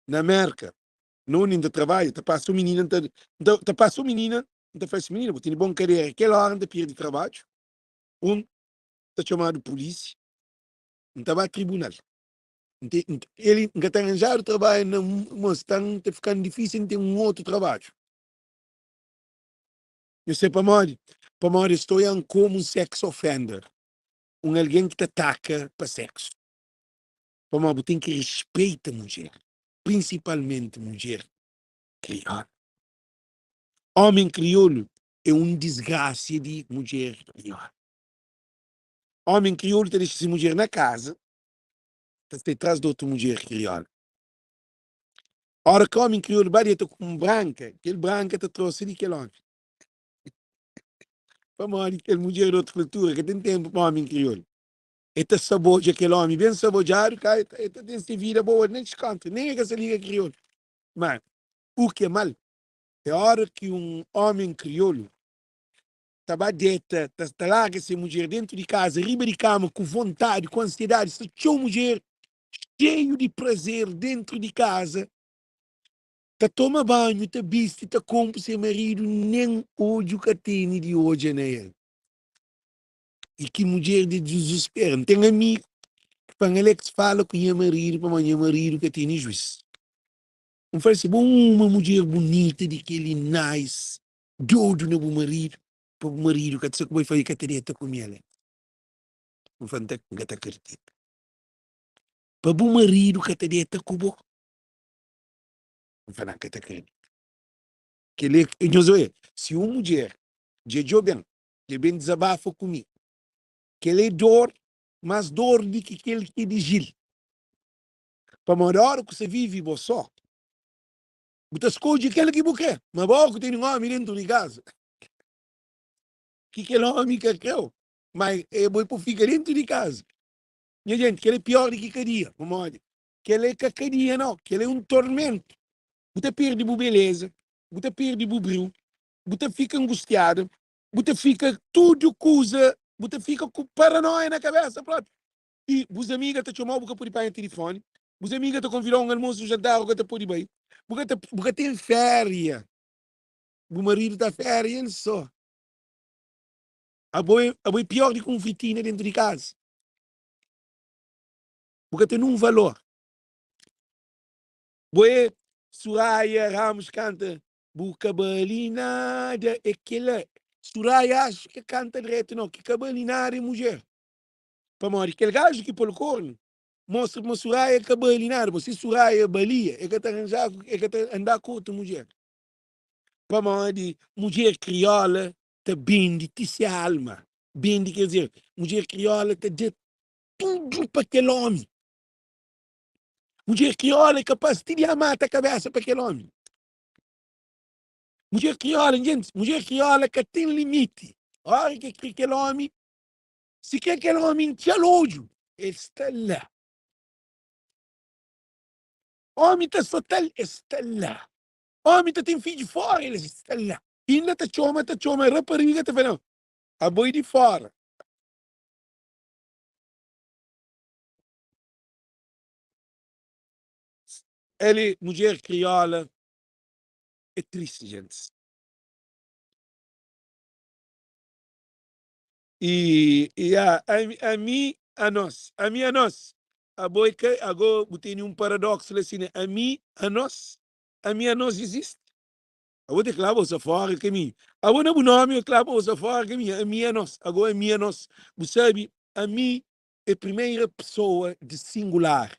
Na Mérka, na undi N ta trabadja, ta pasa un minina, N ta, N ta, ta pasa un minina, N ta fla si, Minina, bu tene bon kadera. Kel óra N ta perde trabadju. Un, ta txomadu pulísia, N ta ba tribunal. N te, N, el, N ka ta ranjadu trabadju na, mos, ta, ta fika-m difísil N ten un otu trabadju. Nhos sabe pamodi? Pamodi es ta oian komu un sex offender, un algen ki ta ataka pa seksu. Pamodi bu ten ki respeita mudjer, prinsipalmenti mudjer kriola. Omen kriolu é un disgrasia di mudjer kriola. Omen kriolu ta dexa se mudjer na kaza, ta sai tras di otu mudjer kriola. Ora ki omi kriolu ba deta ku un branka, kel branka ta trosa di kel omi. Pamodi kel mudjer di otu kultura ka ten tenpu pa omi kriolu. E ta sabodja kel omi ben sabodjadu, ka e ta ten se vida boa, nen diskontra, nen e ka sa liga kriolu. Ma u ki é mal é ora ki un omi kriolu ta ba deta, ta, ta larga se mudjer dentu di kaza, riba di kama, ku vontadi, ku ansiedadi, sta txeu mudjer xeiu di prazer dentru di kaza, ta toma banhu, ta bisti, ta konpo se maridu, nen odju ka tene di odja na el. I ki mudjer di dizuspera. N ten amigu ki fla-m, Alex, fala ku nha maridu pamodi nha maridu ka tene juis. N fla-l si, bo uma mudjer bunita di kel-li, nice. Dodu na bu maridu pa bu maridu ka ta sa ku bo i fla i ka ta deta ku mi ale. N fla N ta N ka ta akredita. Pa bu maridu ka ta deta ku bo. N fla N ka ta akredita. Kel-li é nhos oia, si un mudjer dja djobe-m, dja ben dizabafa ku mi, kel-li é dor, más dor di ki kel ki é di Jil. Pamodi óra ku sta vive bo sô, bu ta skodje kel ki bu krê, ma bo ku tene un ómi déntu di kaza, ki kel ómi ka krê-u, má é bo pa fika déntu di kaza. Nha jenti, kel-li é piór di ki kadia, pamodi kel-li é ka kadia nau, kel-li é un tormentu. Bu ta perde bu beleza, bu ta perde bu briu, bu ta fika angustiadu, bu ta fika tudu kuza, bu ta fika ku paranoia na kabésa própi. I bus amiga ta txoma-u, bu ka pode panha tilifóni, bus amiga ta konvida-u un almosu, un jantar, bu ka ta pode bai, bu ka ta, bu ka ten féria, bu maridu ta féria el sô. Abo é, abo é piór di ki un fritina déntu di kaza. Bu ka ten nun valor. Bo é Suraia Ramos kanta Bu ka bali nada é kela Suraia acho ke kanta dreto não ki ka bali nada é mudjer pamodi kel gajo ki pol korno mostra ma Suraia ka bali nada bo si Suraia balia é ka ta arranja é ka ta andá ku otu mudjer pamodi mudjer kriola ta bendi ti se alma bendi ker dizer mudjer kriola ta da tudo pa kel omi. Mudjer kriola é kapaz ti di mata kabesa pa kel omi. Mudjer kriola, gente, mudjer kriola ka ten limiti. Ora ki kre kel omi, si kre kel omi intxal odju, el sta la. Omi ta sotal, el sta la. Omi ta ten fidju fora, el sta la. Inda ta txoma, ta txoma rapariga, ta fla, abo é di fora. El mudjer kriola é triste, gente. E, e a, a, a mi, a nós, a mi, a nós. Abo é que, agora bu tene um paradoxo lá assim, né? A mi, a nós, a mi, a nós existe. Abo te clava ouça fora caminho. Abo na bu nome, eu clava ouça fora caminho. A mi, a nós. Agora a mi, a nós. Bu sabe, a mi é primeira pessoa de singular.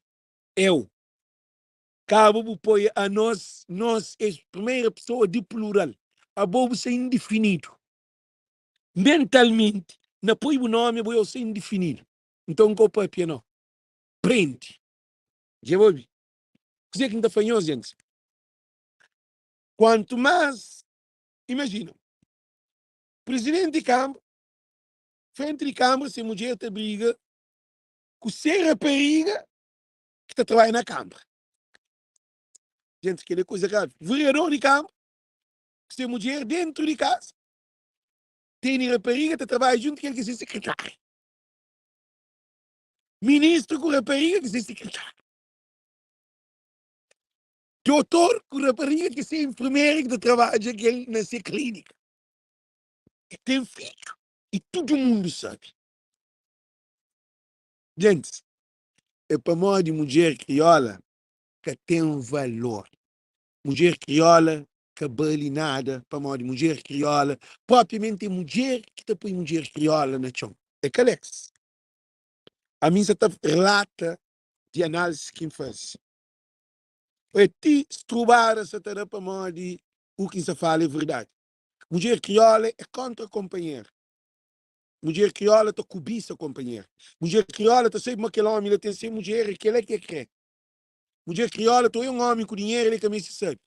Eu. Kaba bu poi a nos, nos é primeira pessoa de plural. Abo bu sta indefinido. Mentalmente, na poi bu nome abo eu sta indefinido. Então nka papia no. Prende. Dja bu obi? Kuzê ki N ta fla nhos, gentis? Kuantu más, imajina, prizidenti di kanbra, frenti di kanbra, se mudjer ta briga ku se rapariga ki ta trabadja na kanbra. Gentis, kel-li é kuza gravi. Vereador di kanbra ku se mudjer dentu di kaza, tene rapariga ta trabadja djuntu ku el ki é se sekretária. Ministru ku rapariga ki se sekretária. Dotor ku rapariga ki se enfermera ki ta trabadja ku el na se klínika. E ten fidju i tudu mundu sabe. Gentis, é pamodi mudjer kriola ka ten valor. Mudjer kriola ka bali nada pamodi mudjer kriola, propriamenti é mudjer ki ta poi mudjer kriola na txon. É ka Alex. Ami N sa ta relata di análisi ki N faze. É ti strubada sa ta da pamodi u ki N sa fala é verdadi. Mudjer kriola é kontra konpanheru. Mudjer kriola ta kubisa konpanheru. Mudjer kriola ta sabe ma kel omi la ten se mudjer e kela ki e kre. Mudjer kriola ta oia un omi ku dinheru el ka meste sabe.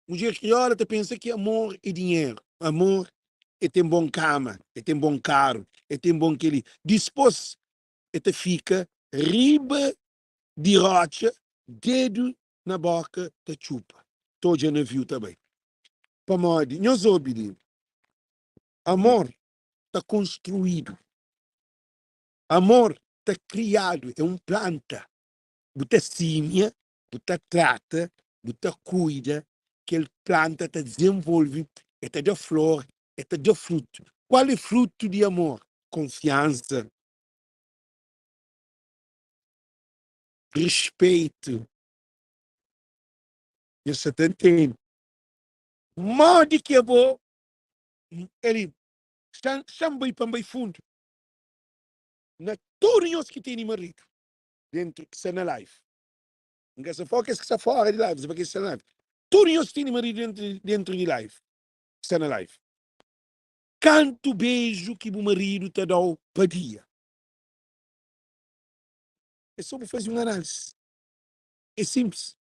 Mudjer kriola ta pensa ki amor é dinheru. Amor é ten bon kama, é ten bon karu, é ten bon keli. Dispos e ta fika riba di rotxa, dedu na boka ta txupa, ta odja naviu ta bai. Pamodi, nhos obi li, amor ta konstruídu, amor ta kriadu, é un planta. Bu ta símia, bu ta trata, bu ta kuida, kel planta ta dizenvolve, el ta da flor, el ta da frutu. Kual é frutu di amor? Konfiansa, rispeitu. Nhos sa ta ntende? Modi ki abo Eli, xa-m bai pa N bai fundu na tudu nhos ki tene maridu dentu ki sta na live. N ka sta fla kes ki sta fora di live, N sta fla kes ki sta na live. Tudu nhos ki tene maridu dentu di live, ki sta na live. Kantu beju ki bu maridu ta da-u pa dia? É sô bu faze un análise. É sinplis.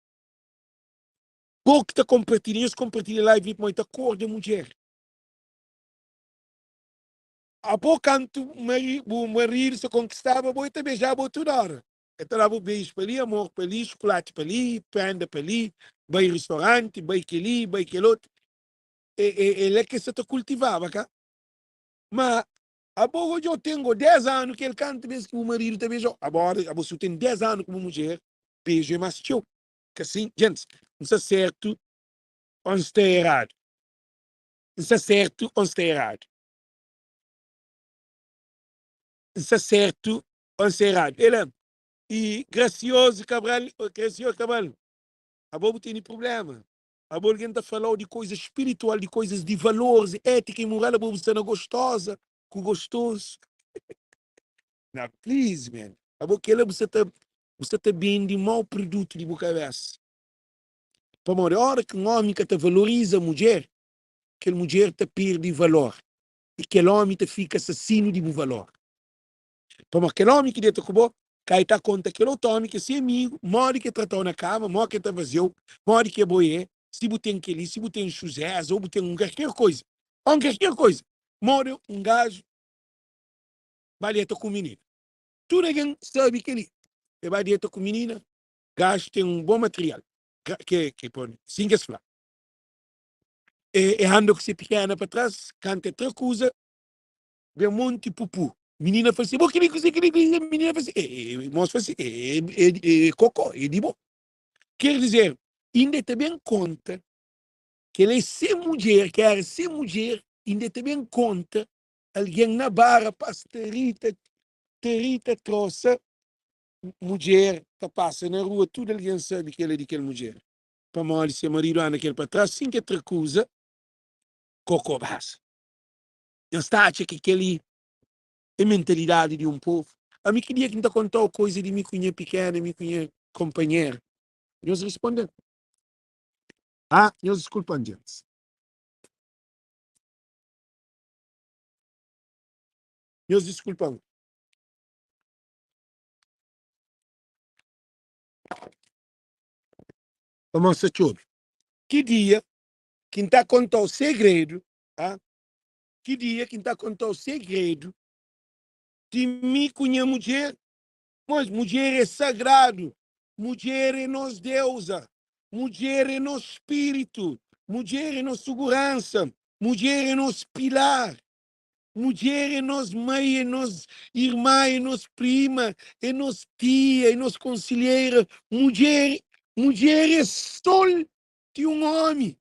Bo ki ta konpartilha, nhos konpartilha live li pamodi ta korda mudjer. Abo kantu bu maridu sta konkistaba bo, el ta bejaba bo tudu óra. El ta daba beju pa li, amor pa li, xukulati pa li, prenda pa li, bai ristoranti, bai kel-li, bai kel otu. É la ki el sta ta kultivaba, ka? Ma abo go dja ten go 10 anu ki el kantu bes ki bu maridu ta beja-u. Abo abo si bu ten 10 anu ku bu mudjer, beju é más txeu. Ka sin? Gentis, N sta sertu ô N sta eradu? N sta sertu ô N sta eradu? N sta sertu ô N sta eradu? El é i Gracioso Cabral, Gracioso Cabral, abo bu tene prubléma. Abo algen ta fala-u di koizas spiritual, di koizas di valores, étika i moral, abo bu sta na gostoza ku gostozu. Na please man, abo kela bu sta ta bu sta ta bende mau produtu di bu kabesa. Pamodi ora ki un omi ka ta valoriza mudjer, kel mudjer ta perde valor i kel omi ta fika asasinu di bu valor. Pamodi kel omi ki deta ku bo ka e ta konta kel otu omi ki é se amigu modi ki e tratau na kama, modi ki e ta faze-u, modi ki abo é, si bu ten kel-li, si bu ten xuzéza ô bu ten un kalker koiza, ô un kalker koiza. Modi un gaju ba deta ku un minina. Tudu algen sabe kel-li. E ba deta ku minina, gaju ten un bon material, ke ke pon, sin ki es fla. E, e anda ku se pikena pa tras, kantu e tra kuza, Ben monti pupu. Minina fla si, bo kili kuze kili kili. Minina fla si, e, e, mos fla si, e, e, e, e kokó, e di bo. Quer dizer, inda e ta ben konta ke el é se mudjer, ke era se mudjer, inda e ta ben konta algen na bar, rapaz ta ri, ta, ta ri, ta trosa, mudjer ta pasa na rua, tudu algen sabe ke el é di kel mudjer. Pamodi se maridu anda kel pa tras, sin ke tra kuza, kokó baza. Nhos ta atxa ki kel-li é mentalidadi di un povu? Ami ki dia ki N ta konta-u koiza di mi ku nha pikena, mi ku nha konpanhera? Nhos responde-m. Ah, nhos diskulpa-m, gentis. Nhos diskulpa-m. Pamodi sta txobe. Ki dia ki N ta konta-u segredu, ah? Ki dia ki N ta konta-u segredu di mi ku nha mudjer? Mas mudjer é sagradu, mudjer é nos deuza, mudjer é nos spiritu, mudjer é nos suguransa, mudjer é nos pilar, mudjer é nos mai, é nos irmã, é nos prima, é nos tia, é nos konsilheira. Mudjer, mudjer é sol di un omi.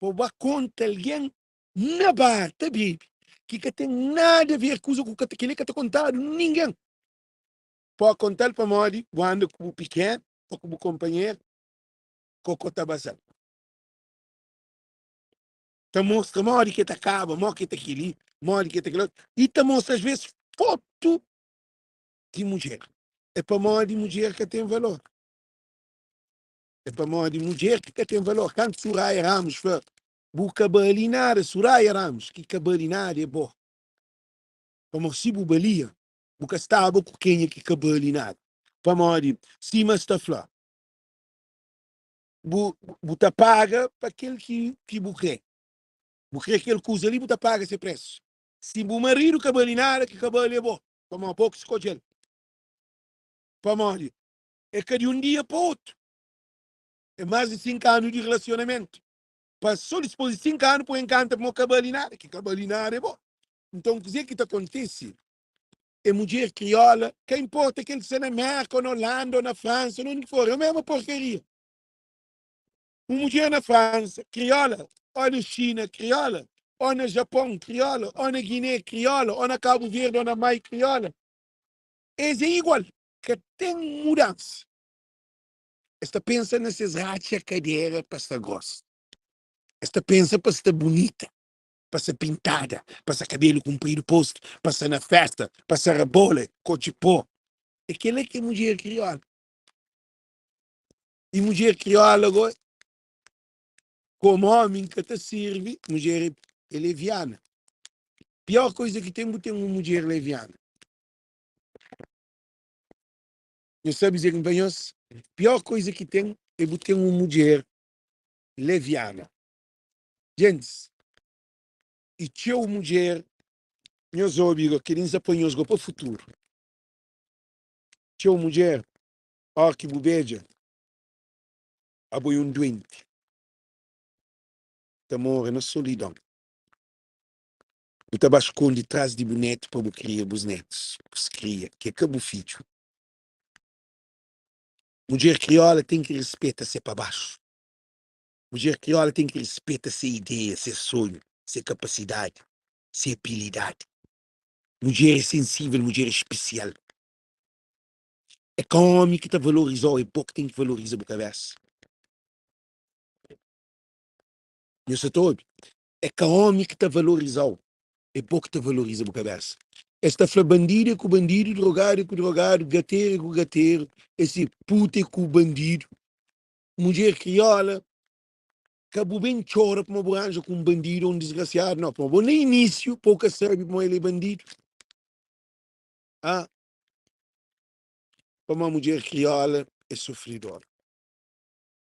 Pa bu ba konta algen na bar ta bebe ki ka ten nada a ver kuza ku ka ta kel-li ka ta kontadu ningen. Pode konta-l pamodi bu anda ku bu pikenu ô ku bu konpanheru koko ta baza-l. Ta mostra modi ki el ta kaba, modi ki el ta kel-li, modi ki el ta kel otu i ta mostra asves fotu di mudjer. É pamodi mudjer ka ten valor. É pamodi mudjer ki ka ten valor. Kantu Suraya Ramos fla, Bu ka bali nada, Suraya Ramos, ki ka bali nada é bo. Pamodi si bu balia, bu ka staba ku kenha ki ka bali nada. Pamodi, sima es ta fla, bu, bu ta paga pa kel ki, ki bu kre. Bu kre kel kuza li, bu ta paga se presu. Si bu maridu ka bali nada, ki ka bali é bo. Pamodi bo ki skodje-l. Pamodi é ka di un dia pa otu. É más di 5 anu di relasionamentu. Pa sô dispôs di 5 anu pa bu enkanta pamodi ka bali nada. Ki ka bali nada é bo. Nton kuzê ki ta kontise é mudjer krióla, ka inporta kel ki sta na Mérka ô na Olanda ô na Fransa ô na undi ki for, é mésmu porkaria. Un mudjer na Fransa, krióla, ô na Xina, krióla, ô na Japon, krióla, ô na Giné, krióla, ô na Kabu Verdi ô na Mai, krióla, es é igual. Ka ten mudansa. Es ta pensa na ses ratxa kadera pa sta gros. Es ta pensa pa sta bunita, pa sta pintada, pa sta kabelu kunpridu postu, pa sta na festa, pa sta rabola, kotxi po. É kela ki é mudjer kriola. I mudjer kriola go, komu omi ka ta sirbi, mudjer é leviana. Pior koiza ki ten, bu ten un mudjer leviana. Nhos sabe kuzê ki N fla nhos? Pior koiza ki ten é bu ten un mudjer leviana. Gentis, i txeu mudjer, nhos obi go, kel-li N sta poi nhos go pa futuru. Txeu mudjer, óra ki bu bedja, abo é un duenti, ta more na solidon. Bu ta ba skonde tras di bu netu pa bu kria bus netus, bus kria, ki é ka bu fidju. Mudjer kriola ten ki rispeta se pa baxu. Mudjer kriola ten ki rispeta se ideia, se sonhu, se kapasidadi, se abilidadi. Mudjer é sensível, mudjer é spesial. É ka omi ki ta valoriza-u, é bo ki ten ki valoriza bu kabesa. Nhos sa ta obi? É ka omi ki ta valoriza-u, é bo ki ta valoriza bu kabesa. Es ta fla bandidu é ku bandidu, drogadu é ku drogadu, gateru é ku gateru, esse puta é ku bandidu. Mudjer kriola, ka bu ben txora pamodi bu ranja ku un bandidu ou un disgrasiadu, nau. Pamodi bo na inísiu pa bu ka sabe pamodi el é bandidu. Ah, pamodi mudjer kriola é sufridor.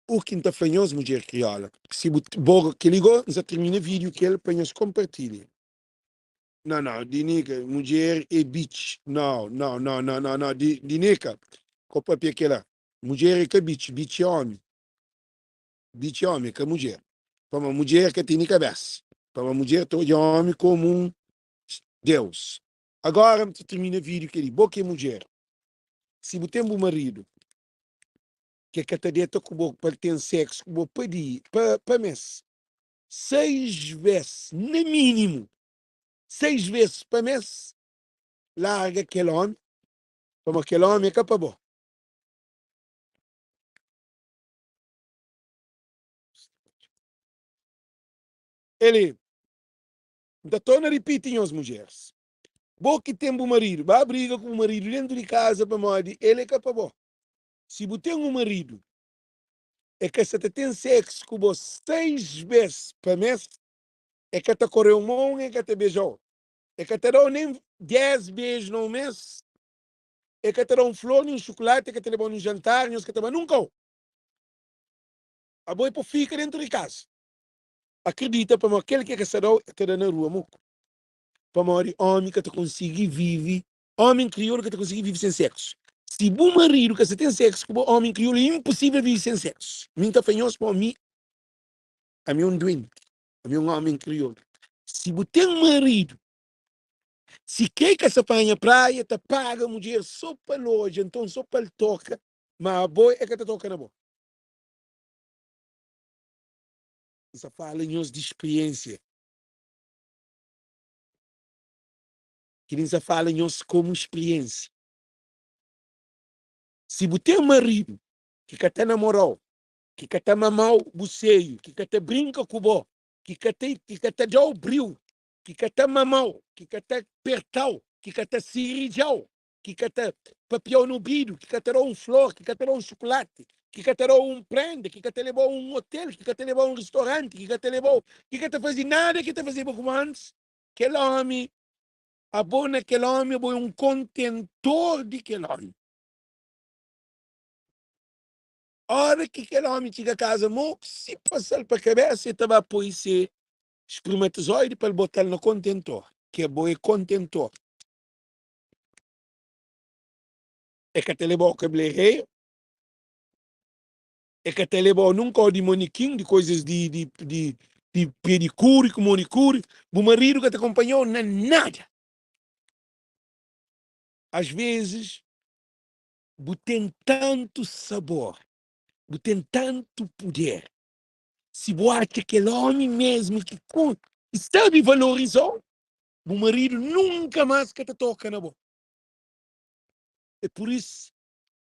U ki N ta fla nhos, mudjer kriola, si bu bo kel-li go, N sa tirmina vídiu kel pa nhos konpartilha. Nau, nau, Dinika, mudjer é bitch. Nau, nau, nau, nau, nau, nau, Dinika, ko papia kela. Mudjer é ka bitch, bitch é omi. Bitch é omi, é ka mudjer. Pamodi mudjer ka tene kabesa. Pamodi mudjer ta odja omi komu un Deus. Agora N ta tirmina vídiu kel-li. Bo ki é mudjer, si bu ten bu maridu ki ka ta deta ku bo pa el ten seksu ku bo pa dia, pa, pa mês, 6 vês na mínimu, 6 vês pa mês, larga kel ómi, pamodi kel ómi é ka pa bo. Eli, N ta torna ripiti nhos mudjeris, bo ki ten bu maridu, ba briga ku bu maridu dentu di kaza pamodi el é ka pa bo. Si bu ten un maridu, e ka sa ta ten seksu ku bo 6 bes pa mes, e ka ta kore-u mon, e ka ta beja-u, e ka ta da-u nen 10 beju na un mes, e ka ta da-u un flor, nin un xukulati, e ka ta leba-u nun jantar, nhos ka ta ba nun kau. Abo é pa fika dentu di kaza. Akridita pamodi kel ki e ka sa da-u, e ta da na rua moku. Pamodi omi ka ta konsigi vivi, omi kriolu ka ta konsigi vivi sen seksu. Si bu maridu ka sa ten seksu ku bo, omi kriolu é inposivel vivi sen seksu. Mi N ta fla nhos pamodi mi, ami é un duenti, ami é un omi kriolu. Si bu ten maridu, si kre ka sa panha praia, ta paga mudjer so pa loja, nton so pa el toka, ma abo e ka ta toka na bo. N sa fala nhos di spriensia. Kel-li N sa fala nhos komu spriensia. Si bu ten maridu ki ka ta namora-u, ki ka ta mama-u bu seiu, ki ka ta brinka ku bo, ki ka ta ki ka ta da-u briu, ki ka ta mama-u, ki ka ta perta-u, ki ka ta siridja-u, ki ka ta papia-u na obidu, ki ka ta da-u un flor, ki ka ta da-u un xukulati, ki ka ta da-u un prenda, ki ka ta leba-u un otel, ki ka ta leba-u un ristoranti, ki ka ta leba-u, ki ka ta faze nada ki ta fazeba ku bo antis, kel ómi, abo na kel ómi, abo é un kontentor di kel ómi. Óra ki kel ómi txiga kaza moku, si pasa-l pa kabésa, el ta ba poi se spermatozoidi pa el bota-l na kontentor, ki abo é kontentor. E ka ta leba-u kabeleireru, e ka ta leba-u nun kau di manikin, di koizas di, di, di, di pedikuri ku monikuri. Bu maridu ka ta konpanha-u na nada. Às vezis, bu ten tantu sabor, bu ten tantu puder, si bu atxa kel omi mesmu ki ki sabe valoriza-u, bu maridu nunka más ka ta toka na bo. É pur isu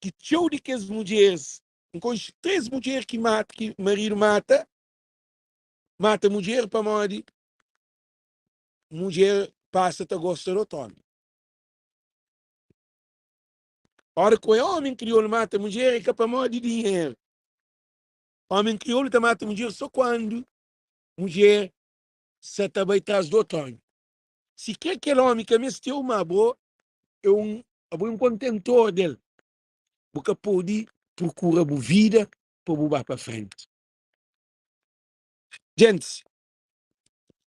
ki txeu di kes mudjeris. N konxe 3 mudjer ki mata, ki maridu mata, mata mudjer pamodi mudjer pasa ta gosta di otu omi. Ora ku é omi kriolu mata mudjer é ka pamodi dinheru. Omi kriolu ta mata mudjer so kuandu mudjer sa ta bai tras di otu omi. Si kre kel omi ka meste-u, ma abo é un abo é un kontentor del. Bu ka pode prokura bu vida pa bu ba pa frenti. Gentis,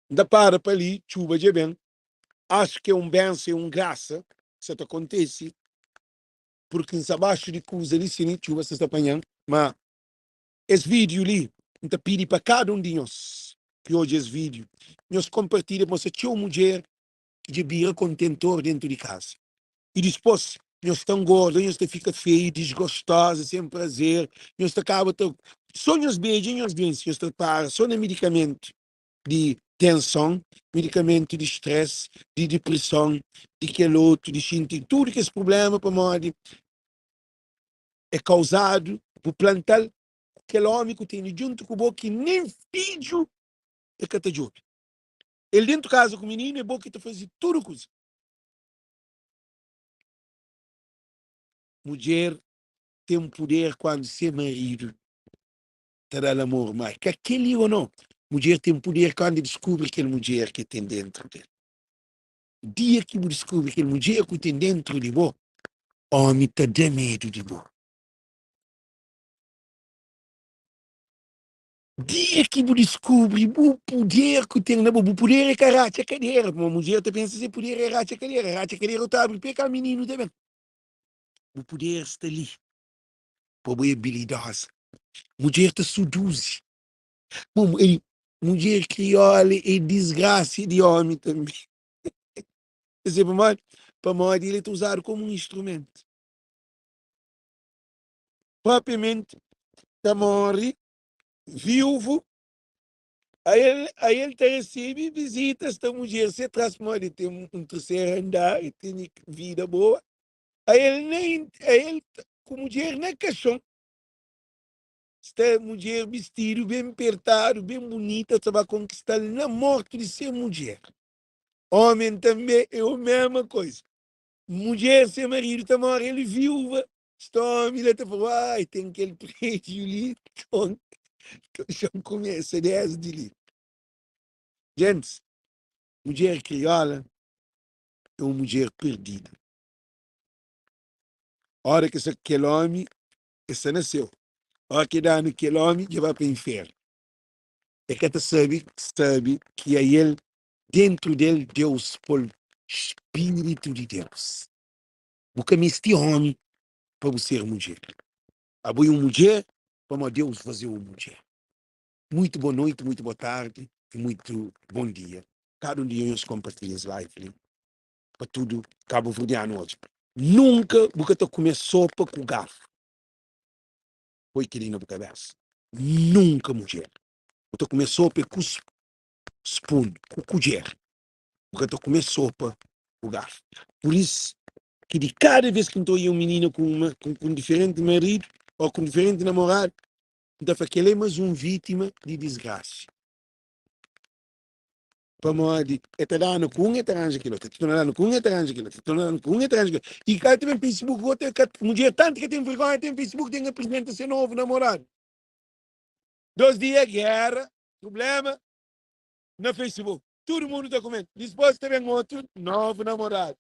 N ta para pa li, txuba dja ben. Axu ki é un benson, é un grasa ki sa ta kontese, purki N sta baxu di kuza li, si txuba sa sta panha-m. Ma es vídiu li, N ta pidi pa kada un di nhos ki odja es vídiu, nhos konpartilha pa mostra txeu mudjer ki dja bira kontentor dentu di kaza. I dispôs nhos ta ngorda, nhos ta fika feiu, disgostoza, sen prazer, nhos ta kaba ta sô nhos beja nhos duense, nhos ta para sô na midikamentu di tenson, midikamentu di stress, di diprison, di kel otu, di xinti tudu kes prubléma pamodi é kauzadu bu planta-l ku kel ómi ku tene djuntu ku bo ki nen fidju el ka ta djobe. El dentu kaza ku mininu é bo ki ta faze tudu kuza. Mudjer ten puder kuandu se maridu ta da-l amor, má ka kel-li ô nau. Mudjer ten puder kandu el diskubri kel mudjer ki el ten déntu di el. Dia ki bu diskubri kel mudjer ki bu ten déntu di bo, ómi ta da medu di bo. Dia ki bu diskubri bu puder ku ten na bo, bu puder é ka ratxa kadera, pamodi mudjer ta pensa se puder é ratxa kadera, ratxa kadera u ta abri pé ka mininu ta ben. Bu puder sta li pa bo é abilidoza. Mudjer ta suduzi. Bom, el, mudjer kriola é disgrasa di omi tanbe. Quer dizer, pamodi? Pamodi el ta uzadu komu un instrumentu. Propriamenti ta morre viúvu, a el, a el ta recebe visitas ta mudjer se tras pamodi ten un terceiro andar e tene vida boa. A el nem, a el ku mudjer na caixon. Sta mudjer bistidu ben pertadu, ben bunita, ta ba konkista-l na morti di se mudjer. Omen tanbe é o mesma koisa. Mudjer, se maridu ta more, el viúva, sta omi la ta fla, ai, ten kel prédiu li, nton, xa-m kumesa desdi li. Gentis, mudjer kriola é un mudjer perdida. Ora ki sta kel omi, e sta na seu. Ora ki danu kel omi, dja ba pa infernu. E ka ta sabe, sabe ki ael, dentru del, Deus pol Spiritu di Deus. Bu ka mesti omi pa bu ser mudjer. Abo e un mudjer pamodi Deus fazeu un mudjer. Muito boa noite, muito boa tarde e muito bom dia. Kada un di nhos konpartilha es live li pa tudu kabuverdianu odja. Nunka bu ka ta kume sopa ku garfu. Poi kel-li na bu kabésa. Nunka, mudjer. Bu ta kume sopa é ku spoon, ku kudjer. Bu ka ta kume sopa ku garfu. Pur isu ki di kada vez ki N ta oia un minina ku uma, ku un diferenti maridu ô ku un diferenti namoradu, N ta fla kel-li é más un vítima di disgrasa. Pamodi e ta danu ku un e ta ranja kel otu, e ta torna danu ku un e ta ranja kel otu, e ta torna danu ku un e ta ranja kel otu. I ka ta ben Facebook otu e ka mudjer tantu ka ten vergonha ten Facebook ten aprizenta se novu namoradu. Dos dia gera, prublema na Facebook. Tudu mundu ta kumenta. Dispos ta ben otu novu namoradu.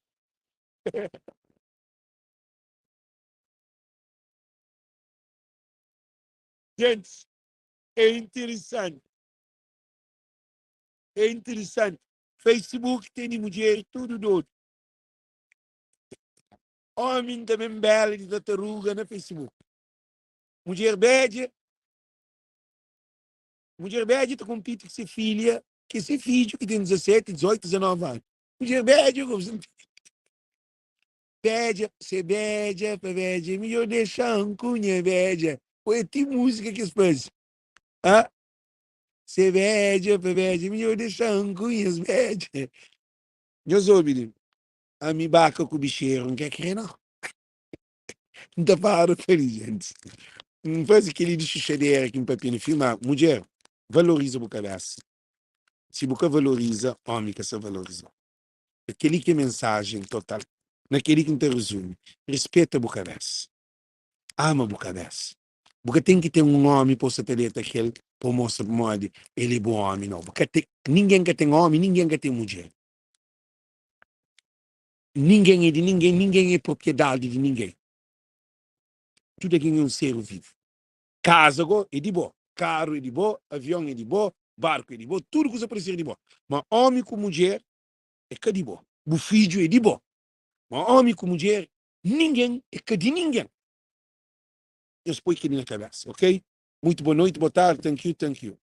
Gentis, é interesanti. É interesanti. Facebook tene mudjer tudu dodu. Omi ta ben bela di tataruga na Facebook. Mudjer bedja, mudjer bedja ta kompiti ku se filha, ki se fidju ki ten 17, 18, 19 anu. Mudjer bedja ku bedja, se bedja pa bedja, midjor dexa-m ku nha bedja. Oi, ti múzika ki es faze. Ah? Se bedja pa bedja, midjor dexa-m ku nhas bedja. Nhos obi li, ami baka ku bixeru N ka kre nau. N ta para pa li, gentis. N faze kel-li di xuxadera ki N papia na fin, ma mudjer, valoriza bu kabésa. Si bu ka valoriza, ómi ka sa valoriza-u. É kel-li ki é mensajen total. Na kel-li ki N ta rezumi, rispeta bu kabésa, ama bu kabésa. Bu ka ten ki ten un ómi pa bu sa ta deta ku el pa bu mostra pamodi el é bu ómi. Nau, bu ka ten, ningen ka ten ómi, ningen ka ten mudjer. Ningen é di ningen, ningen é propriedadi di ningen. Tudu algen é un ser vivu. Kaza go é di bo, karu é di bo, avion é di bo, barku é di bo, tudu kuza pode ser di bo. Ma ómi ku mudjer é ka di bo. Bu fidju é di bo. Ma ómi ku mudjer, ningen é ka di ningen. Nhos poi kel-li na kabésa, ok? Muitu bo noiti, bo tardi, thank you, thank you.